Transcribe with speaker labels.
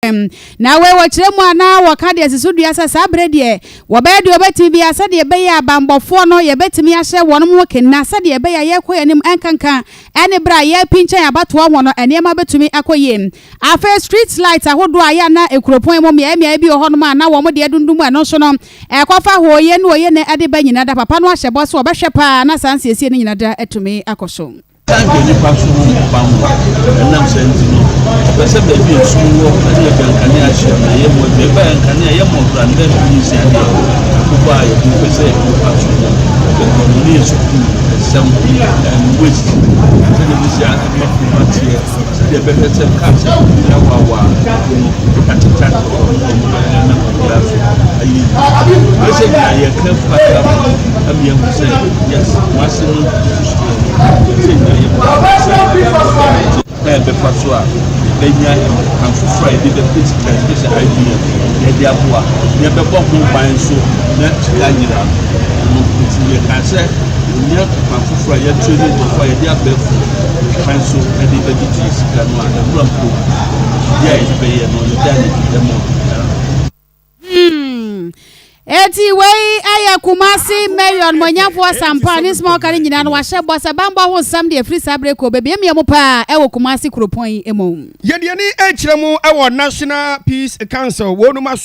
Speaker 1: Na wei wɔkyerɛ mu a na wɔka deɛ si so dua sɛ saa berɛ deɛ wɔbɛyɛ deɛ wɔbɛtumi biara sɛdeɛ ɛbɛyɛ a banbɔfoɔ no yɛbɛtumi ahyɛ wɔn ho kena sɛdeɛ ɛbɛyɛ a yɛrekɔ yɛn anim nkanka ɛne berɛ a yɛrepinkyɛn abatoɔ ho no nneɛma bɛtumi akɔ yie. Afei street light ahodoɔ a yɛ a na kuropɔn mu mmeae mmeae bi wɔ hɔnom a na wɔn deɛ dundum ɛno nso no ɛkɔfa hooyɛ ne oye ne ɛde ba nyina da papa no ahyɛ bɔ so wɔbɛhwɛ paa na saa nsiesie no nyina da atumi akɔ so.
Speaker 2: San hwɛ nnipa so ho bammɔ. Ɛnam saa nti no, ɔpɛ sɛ baabi a esum wɔ ne baabi a nkanea hyɛ no, ɛyɛ mmoa bi. Ɛbɛyɛ a nkanea yɛ mmɔfra no bɛyɛ nsia deɛ akokɔ a yɛde pɛ sɛ nnipa so ho bɛbɔ no ne yɛ sukuu nsɛm waste sɛdeɛ ɛbɛsi ama kurom ateɛ sɛdeɛ ɛbɛhwɛ sɛ cars a ɛbɛtumi awaawa no akyekya wɔn a wɔbɛyɛ na obiara so ayɛ yie. Wei sɛ nyinaa yɛka pata ama yɛahu sɛ yes, Kumasi no sɛ nyinaa yɛ kwan a yɛbɛfa so a yɛbɛnya kwan foforɔ a yɛde bɛpɛ sika, especially IVF, yɛde aboa na yɛbɛbɔ ho ban nso na sika nyera no. Nti yɛka sɛ yɛnya kwan foforɔ a yɛatrain nkurɔfoɔ a yɛde abɛɛfo kwan so de bɛgyegye sika no a ɛwura mpo deɛ a yɛde bɛyɛ no yɛda ne bi ɛma obiara.
Speaker 1: Eti wei ɛyɛ Kumasi Mayor Mɔnyafoɔ Sampa ne nsɛm a ɔka no nyinaa no wahyɛ bɔ sɛ bambɔ ho nsɛm deɛ ɛfiri saa berɛ kɔ bɛbiamia mu paa ɛwɔ Kumasi kuropɔn yi mu.
Speaker 3: Yɛde ani kyerɛ mu wɔ National Peace Council wɔnom aso.